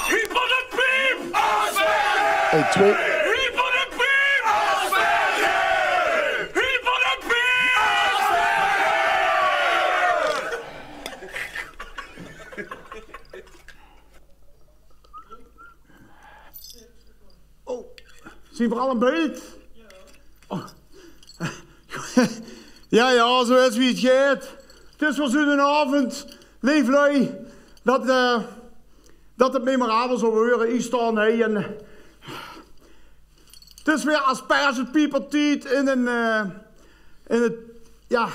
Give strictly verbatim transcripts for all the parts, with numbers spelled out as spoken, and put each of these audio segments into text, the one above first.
Hyper de piep! Hey, twee. Hyper de piep! Hyper de piep! Oh, zien v'r al in beeld? Oh. Jao, jao, zoe is wie 't geit. 't Is weer zoe'n aovend, leef lui, dat, eh, dat 't memorabel zal weure. Iech stoon hei en 't is weer aspergepiepertied in 'n, eh, in 't, jao,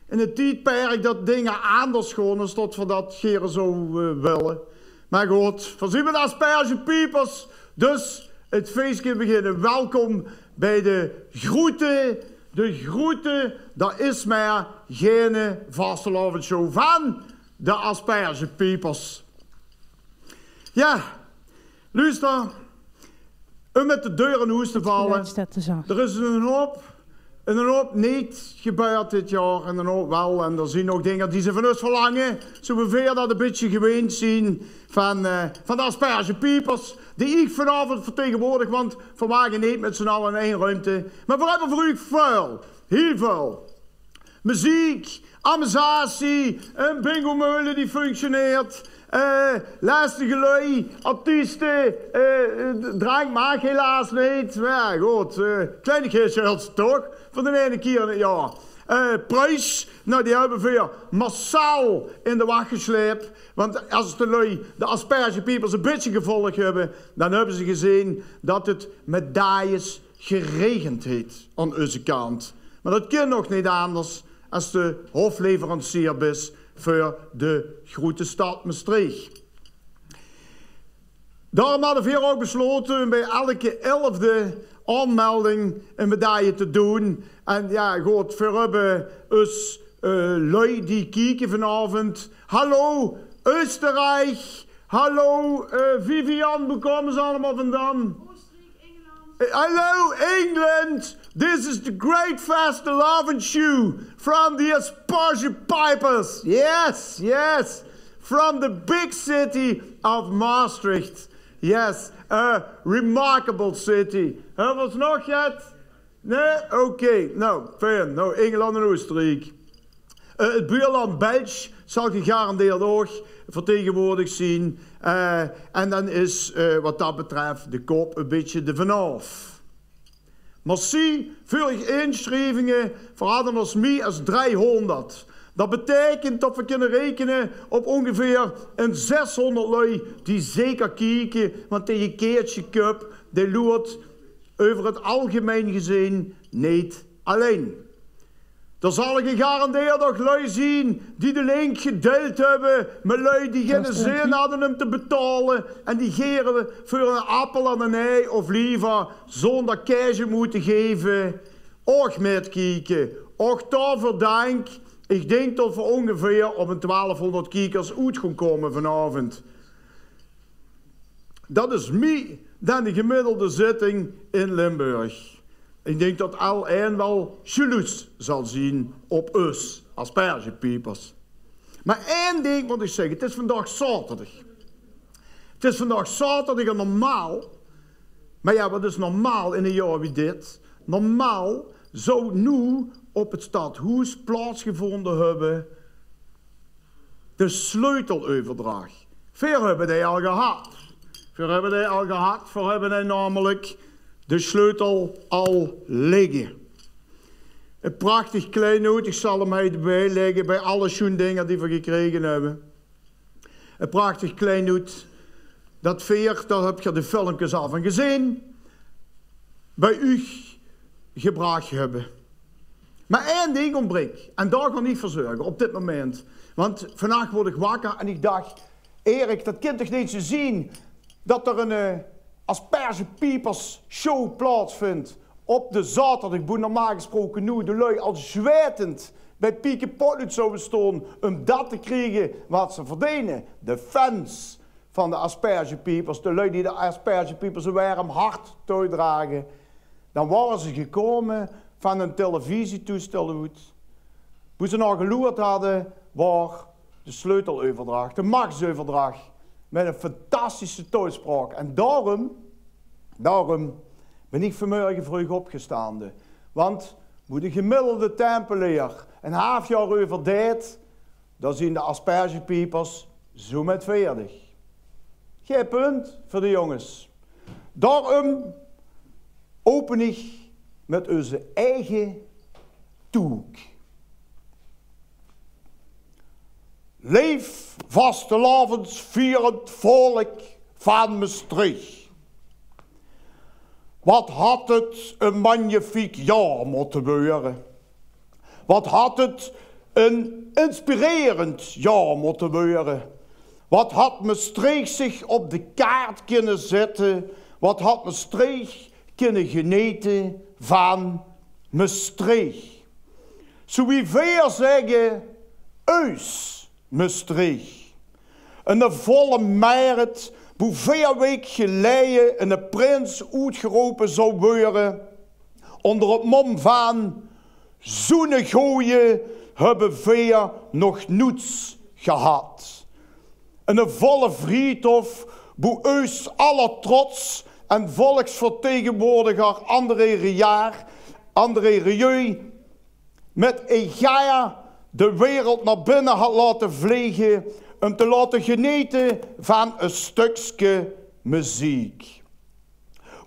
in 't tiedperk dat dinger aanders goon es tot v'r dat gere zouwe wille. Meh good, v'r zien mèt aspergepiepers, dus 't fees kin beginne. Welkom bij de groete, de groete, dat is mer geine vastelaovesshow vaan de Aspergepiepers. Jao, luuster, um mèt de deur in hoes te valle. D'r is 'nen houp, 'nen houp neet gebäörd dit jaor en 'nen houp wel. En d'r zien ouch dinger die ze vaan us verlange. Zoe wie veer dat e bitteke geweend zien vaan, eh, vaan de Aspergepiepers, die iech vanaovend vertegenwoordig, want veer wage neet mèt z'n alle in ein ruimte. Meh veer höbbe veur uuch väöl, hiel väöl meziek, amusatie, 'n bingomeule die functioneert, eh, lestige lui, artieste, eh, drank maag helaas neet. Meh jao, good, eh, kleinigheidje höbs te toch, veur d'n eine kier in 't jaor. Eh, pruis, noe, die höbbe veer massaal in de wach gesleip. Want es de lui de Aspergepiepers e bitteke gevolg höbbe, daan höbbe ze gezeen dat 't medailles geregend heet aon eus kant. Meh dat kin nog neet aanders es te hofleverancier bis veur de groete stad Mestreech. Daorum hadde veer ouch beslote um bij elke elfde aonmelding 'n medaille te doen. En jao, good, veer höbbe us, eh, lui die kieke vanaovend. Hallo, Oostenrijk. Hallo, eh, Vivian, boe koume ze allemaol vandan? Eh, hello, England! This is the great fastelavondshow from the Aspergepieperts. Yes, yes. From the big city of Maastricht. Yes, a remarkable city. Höbbe v'r nog get? Nein? Oké. Noe, fijn. Noe, Engeland en Oosteriek. Eh, 't buurland Belsj zal gegarandeerd ouch vertegenwoordig zien. Eh, en daan is, eh, wat dat betröf de kop e bitteke d'rvanaof. Meh zie, veurig insjrievinge, veer hadde os mie es driehonderd. Dat beteikent tot veer kinne rekene op oongeveer 'n zeshonderd lui die zeker kieke, want de Keertsje Cup, dee loert euver 't algemein gezeen neet allein. D'r zalle gegarandeerd ouch lui zien die de link gedeild höbbe mèt lui die geine zin hadde um te betaole en die gere veur 'nen appel en 'n ei of leever zoonder cash mote geve, ouch mètkieke. Ouch daoveur daank. Iech dink tot veer oongeveer op 'n twelfhonderd kiekers oet goon koume vanaovend. Dat is mie daan de gemiddelde zitting in Limburg. Iech dink tot al ein wel jaloers zal zien op us Aspergepiepers. Meh ein dink moot iech zègke, 't is vandaog zaoterdig. 't Is vandaog zaoterdig en normaal, meh jao, wat is normaal in e jaor wie dit? Normaal zouw noe op 't stadhoes plaatsgevonde höbbe de sleuteleuverdrach. Veer höbbe dee al gehad. Veer höbbe dee al gehad. Veer höbbe dee naomelek de sleutel al ligke. E prachtig kleinood. Iech zal 'm hei d'rbij lègke bij alle sjoen dinger die veer gekrege höbbe. E prachtig kleinood. Dat veer, dao höb geer de filmkes al vaan gezeen, bij uuch gebrach höbbe. Meh ein ding oontbrik, en dao gaon iech veur zörge op dit memint. Want vannach woort iech wakker en iech dach, Erik, dat kint toch neet zoe zien tot d'r 'n, eh, Aspergepiepers show plaatsvindj op de zaoterdig, boe normaal gesproke noe de lui al zweitend bij Pieke Potlood zouwe stoon um dat te kriege wat ze verdene. De fans vaan de Aspergepiepers, de lui die de Aspergepiepers e werm hart toedrage, daan waore ze gekoume vaan 'n televisietoestel oet. Boe ze nao geloerd hadde, waor De sleuteleuverdrach, de machseuverdrach, mit ein fantastische toespraok. En daorum, daorum bin ich vanmorge vreug opgestande. Want wo de gemiddelde Tempeleer ein haaf jaor euver deit, dan zien de Aspergepiepers zoe mit veertig. Gei punt veur de jónges. Daorum open ich mit eus eige toek. Leef vastelaovesvierend volk van Mestreech. Wat had het ein magnifiek jaor mótte weure. Wat had het ein inspirerend jaor mótte weure. Wat had Mestreech zich op de kaart kinne zètte. Wat had Mestreech kinne genete van Mestreech. Zoe wie veer zègke, eus Mestreech. Eine volle Merret, boe veer waek geleie eine prins oetgerope zou weure, ónger het mom van: zoe'ne gooje höbbe veer nog noets gehad. Eine volle Vriethof, boe eus aller trots en volksvertegenwoordiger André Rieu, André Rieu, mit egaar de wereld nao binne had laote vlege, um te laote genete van ein stökske meziek.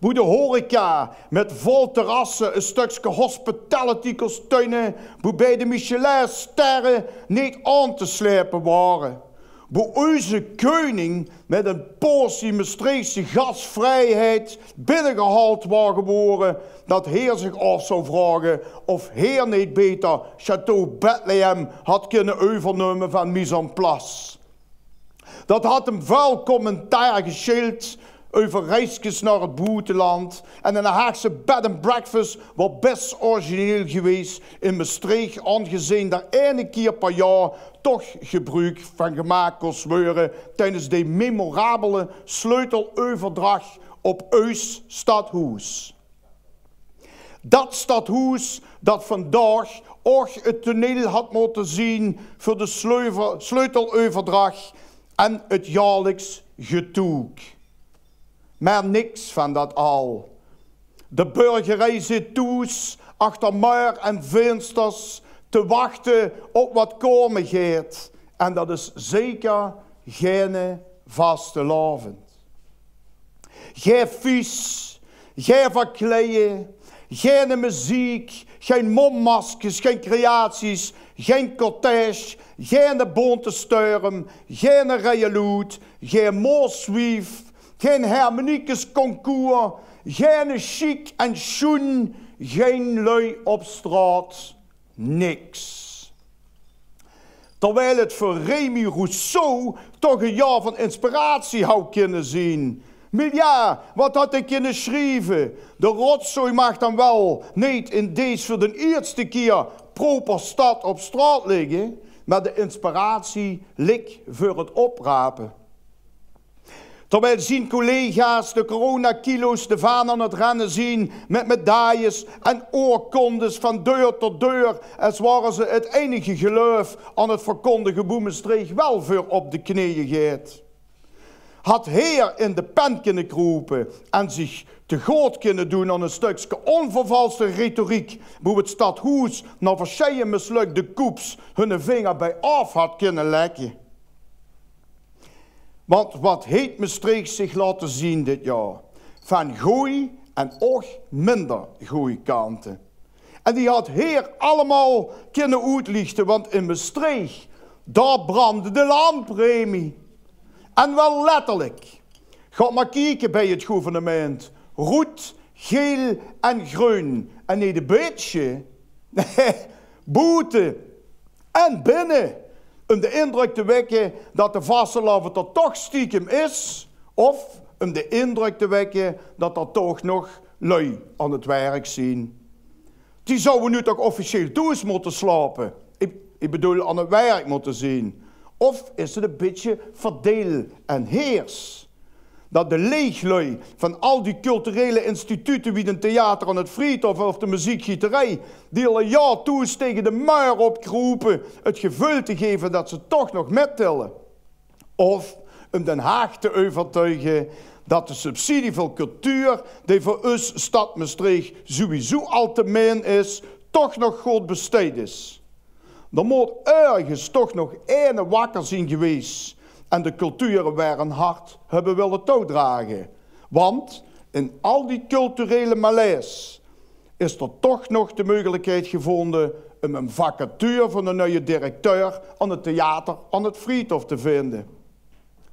Boe de horeca mit vol terrasse ein stökske hospitality kós tuine, boebie de Michelin-sterre neet aon te slepe waore. Boe eus keuning mit ein portie Mestreechse gasvriejheid binnegehaold waor gewore, dat heer zich aof zou vraoge of heer neet beter Château Bethlehem had kinne euvernumme van mise en place. Dat had 'm väöl commentaar gesjeeld euver reiskes nao het boeteland. En eine Haagse bed and breakfast waor bès origineel gewees in Mestreech, aongezeen dao eine kier per jaor toch gebruuk van gemaak kós weure tiedes de memorabele sleuteleuverdrach op eus stadhoes. Dat stadhoes dat vandaag ouch het toneel had mótte zien veur de sleuve-, sleuteleuverdrach en het jaorliks getoek. Mer niks van dat al. De burgerie zit thoes achter meur en vinsters te wachte op wat kómme geit. En dat is zeker geine vastelaovend. Gei fies, gei verkleie, geine meziek, gein mommaskes, gein creaties, gein cortège, geine bonte storm, geine reieloed, gein mooswief, gein hermeniekesconcours, geine sjiek en sjoen, gein lui op straot. Niks. Terwiel het veur Remy Rousseau toch ein jaor van inspiratie hou kinne zien. Mer jao, wat had hae kinne sjrieve? De rotzooi maag dan waal neet in dees veur d'n ierste kier proper stad op straot ligke, mer de inspiratie lik veur het oprape. Terwiel zien collega's de coronakilo's de vaan aon het renne zien mit medailles en oorkondes vaan deur tot deur, es wore ze het einige geluif aon het verkondige boe Mestreech wel veur op de kneeje geit, had heer in de pen kinne kroepe en zich te good kinne doen aon ein stökske onvervalste retoriek, boe het stadhoes nao versjeie mislökde coups hunne vinger bij aof had kinne lekke. Want wat heet Mestreech zich laote zien dit jaor? Vaan gooj en ouch minder gooj kante. En die had heer allemaol kinne oetliechte, want in Mestreech, dao brandde de lamp, Remy. En wel letterlik. Gaot mer kieke bij het gouvernemint. Roed, geel en greun. En neet e bitsje. Boete en binne, um de indrök te wekke dat de vastelaovend d'r toch stiekem is, of um de indrök te wekke dat d'r toch nog lui aon het werk zien. Die zouwe noe toch officieel thoes mótte slaope. Ich, ich bedoel, aon het werk mótte zien. Of is het e bitsje verdeel en heers? Dat de leeglui van al die culturele institute wie de theater aan 't Vriethof of de meziekgieterij, die al 'n jaor thoes tege de muur opkroepe, 't geveul te geve dat ze toch nog mettelle. Of um Den Haag te euvertuige dat de subsidie veur cultuur, die veur us stad Mestreech sowieso al te min is, toch nog good besteid is. D'r moot örges toch nog eine wakker zien gewees en de culture weer 'n hart höbbe wille toedrage. Want in al die culturele malaise is d'r toch nog de meugelikheid gevonde um 'n vacature veur 'ne nuie directeur aan 't theater aan 't Vriethof te vinde.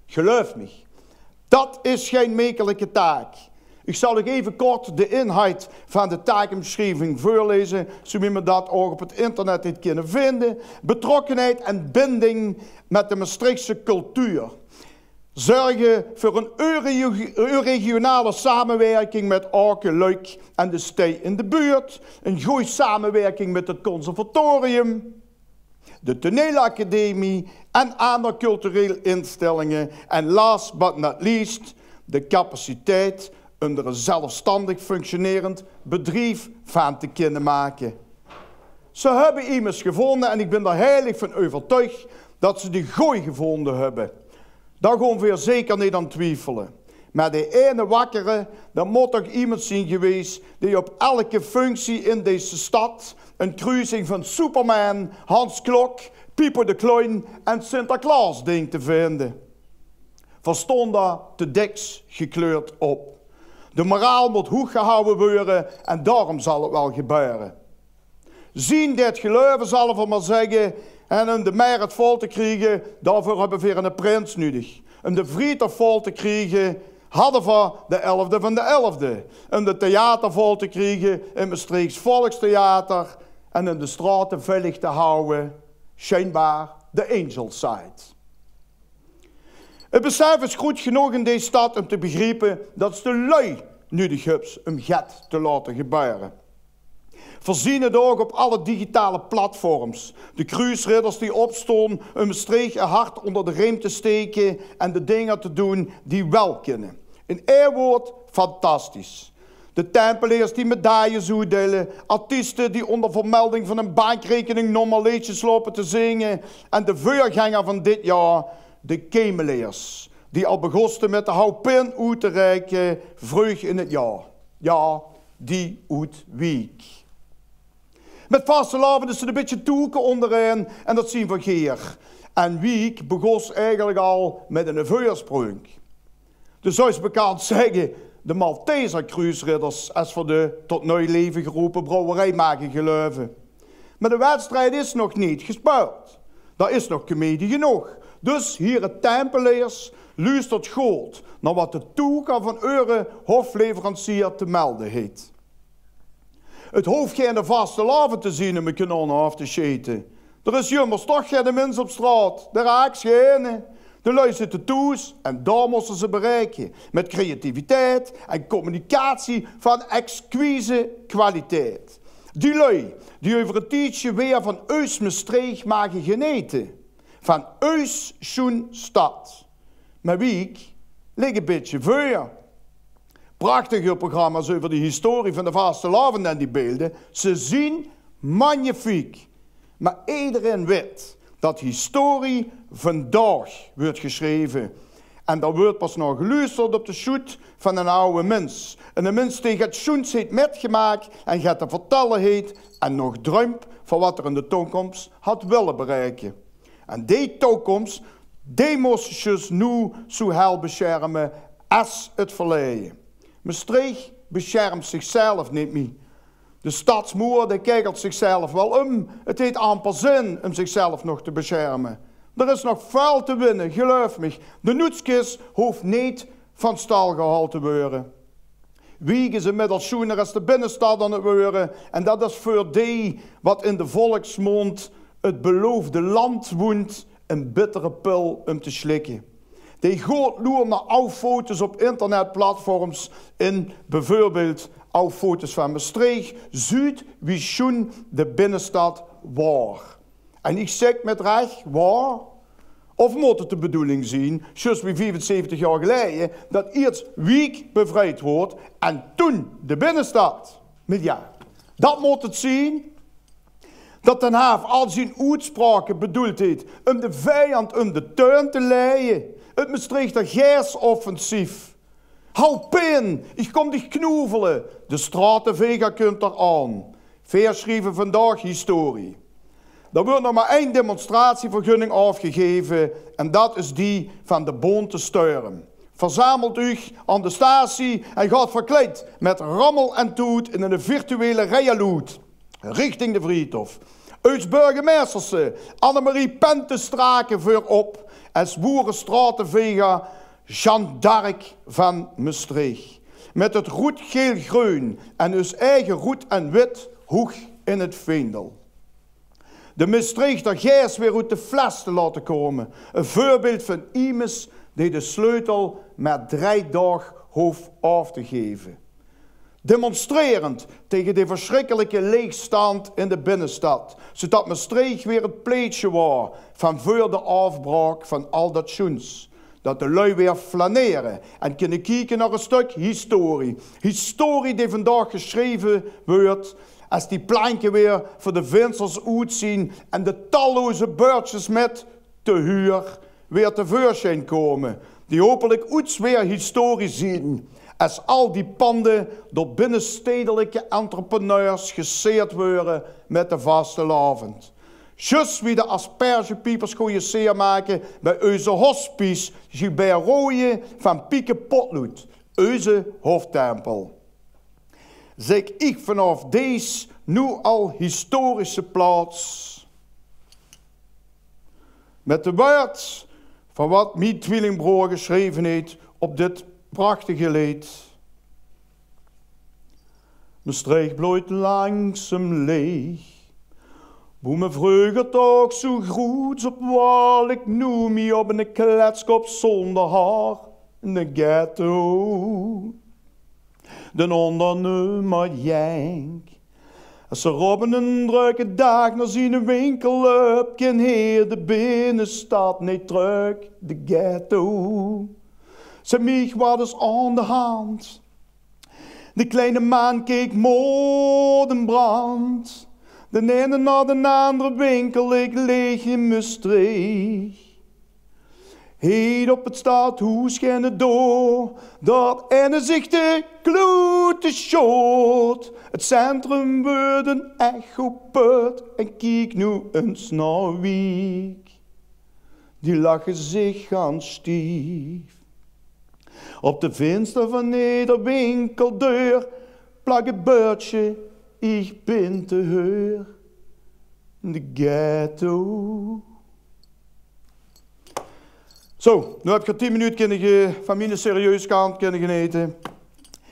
Geluif mich, dat is gein mekelike taak. Ich zal uch eve kort de inhoud van de taakomsjrieving veurleze, zoewie me dat ouch op 't internet haet kinne vinde. Betrokkenheid en binding met de Mestreechse cultuur. Zörge veur 'n euregio-, euregionale samewirking met Aoke, Luik en de stei in de buurt. 'n Gooj samewirking met 't conservatorium, de toneelacademie en aander cultureel instellinge. En last but not least, de capaciteit um d'r 'n zelfstandig functionerend bedrief van te kinne make. Ze höbbe iemes gevonde en ich bin d'r heilig van euvertuig dat ze de gooj gevonde höbbe. Dao gaon veer zeker neet aan twiefele. Mer de eine wakkere, dat mót toch iemes zien gewees die op elke functie in deze stad 'n kruusing van Superman, Hans Klok, Pipo de Clown en Sinterklaos dink te vinde. Veer staon dao te dèks gekleurd op. De moraal mót hoeg gehawwe weure en daorum zal 't waal gebeure. Zien det geluive, zalle veer mer zègke, en um de Merret vol te kriege, daoveur höbbe veer 'ne prins nudig. Um de Vriethof vol te kriege, hadde veer de elfde van de elfde. Um de theater vol te kriege, 't Mestreechs Volkstheater, en um de straote veilig te hawwe, sjijnbaar de Angel Side. 't Besef is groet genóg in dees stad um te begriepe dats te lui nudig höbs um get te laote gebeure. Veer zien 't ouch op alle digitale platforms. De kruusridders die opstaon um Mestreech 'n hart ónger de reem te steke en de dinger te doon die wel kinne. In ei woord, fantastisch. De Tempeleers die medailles oetdeile, artieste die ónger vermelding van 'n bankrekeningnómmer leedsjes loupe te zinge en de veurgenger van dit jaor, de Kemeleers, die al begoste mit de houwpin oet te reike vreug in 't jaor. Jao, die oet Wiek. Mit vastelaovend is 't e bietje toeke óngerein en dat zien veer geer. En Wiek begós eigelik al mit 'ne veursprunk. De zouws bekans zègke, de Maltezer kruusridders, es veer de tot nuuj leve gerope brouwerij mage geluive. Mer de wedstrijd is nog neet gespeuld. Dao is nog kemedie genóg. Dus, hiere Tempeleers, luustert good nao wat de toeker van eure hofleverancier te melde heet. 't Hoof geine vastelaovend te zien um 'n kanon aof te sjete. D'r is jummers toch geine mins op straot, d'r raaks geine. De lui zitte thoes en dao mótte ze bereike. Mit creativiteit en communicatie van exquise kwaliteit. Die lui die euver e tiedsje weer van eus Mestreech mage genete. Van eus sjoen stad. Mer Wiek lik e bietje veur. Prachtige programma's euver de historie van de vastelaovend en die beelde, ze zien magnifiek. Mer ederein wit dat historie vandaog weurt gesjreve. En dao weurt pas nao geluusterd op de sjoet van 'nen awwe mins. 'Ne mins dee get sjoens heet mitgemaak en get te vertèlle heet en nog druimp van wat 'r in de toekoms had wille bereike. En dee toekoms, dee mós zjus noe zoe hel besjerme es 't verleie. Mestreech besjermt zichzelf neet mie. De stadsmoer, dee kegelt zichzelf waal um. 't Heet amper zin um zichzelf nog te besjerme. D'r is nog väöl te winne, geluif mich. De noetskis hoof neet van stal gehaold te weure. Wiek is inmiddels sjoener es de binnestad aan 't weure en dat is veur dee wat in de volksmónd 't beloofde land woent 'n bittere pil um te slikke. Dee good loert nao aw foto's op internetplatforms in, beveurbeeld aw foto's van Mestreech, zuut wie sjoen de binnestad waor. En ich zèk mit rech, waor, Of mót 't de bedoeling zien, zjus wie viefenzeventig jaor geleie, dat iers Wiek bevrijd woort en toen de binnestad? Mer jao, dat mót 't zien. Dat Den Haag al zien oetspraoke bedoeld heet um de vijand um de tuin te leie. 't Mestreechter Gaesoffensief. Hal pien, ich kóm dich knoevele. De straoteveger kump d'r aon. Veer sjrieve vandaag historie. D'r weurt nog mer ein demonstratievergunning aofgegeve en dat is die van de Bonte Storm. Verzamelt uch aon de statie en gaot verkleid mit rammel en toet in 'ne virtuele rialoet richting de Vriethof. Eus burgemeisterse Annemarie Pente-Strake veurop es woere straoteveger Jeanne d'Arc van Mestreech. Mit 't roed, geel, greun en eus eige roed en wit hoeg in 't veendel. De Mestreechter Gaes weer oet de fles te laote kómme. E veurbeeld van iemes dee de sleutel mer drei daog hoof aof te geve. Demonstrerend tege de versjrikkelike leegstand in de binnestad, zoedat Mestreech weer 't pleetsje waor van veur de aofbraok van al dat sjoens. Dat de lui weer flanere en kinne kieke nao e stök historie. Historie dee vandaag gesjreve weurt es die planke weer veur de vinsters oetzien en de talloze bördjes mit "te huur" weer te veursjijn kómme. Die hopelik oets weer historie zien es al die pande door binnestedelike entrepreneurs gesierd weure mit de vastelaovend. Zjus wie de aspergepiepers gooj sier make bij euze hospice Gilbert Rooyen van Pieke Potloed, euze hoftempel. Zèk ich vanaof dees noe al historische plaots mit de wäörd van wat mien twielingbroor gesjreve heet op dit prachtige leed. Mestreech blooit langzaam leeg. Boe me vreuger toch zoe groets op waor, lik noe mie op 'ne kletskop zónder haor, in de ghetto. Den óndernumer Jenk, es 'r op 'nen drökke daag nao ziene winkel löp, kin heer de binnestad neet trök, de ghetto. Zèk, Miech, wat is aon de hand? De kleine maan keek modebrand. Den eine nao den aandere winkel, ik leeg in Mestreech. Heet op 't stadhoes genne door, dat enne zich de kloete sjoot. 't Centrum weurt 'n echoput en kiek noe ins nao Wiek. Die lache zich gans stief. Op de vinster van eder winkeldeur plak 't bördje: "Ich bin te huur." De ghetto. Zo, noe höb geer tien minuut kinne ge-, van miene serieus kant kinne genete.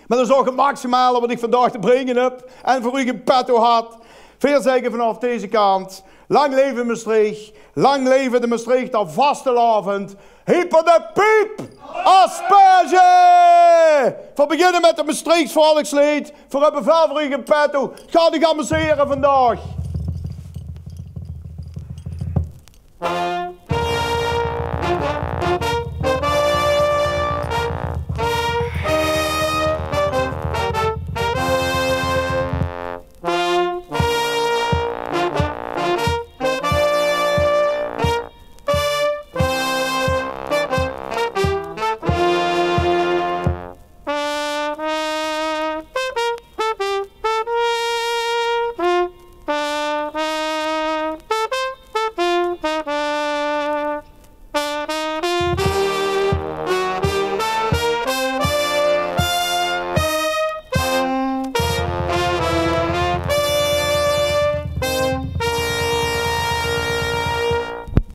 Mer dat is ouch 't maximale wat ich vandaag te bringe höb en veur uch in petto had. Veer zègke vanaaf deze kant: lang leve Mestreech, lang leve de Mestreechter vastelaovend. Hyper de piep! Asperge! Veer beginne mit 't Mestreechs volksleed. Veer höbbe väöl veur uch in petto. Gaot uch amusere vandaag.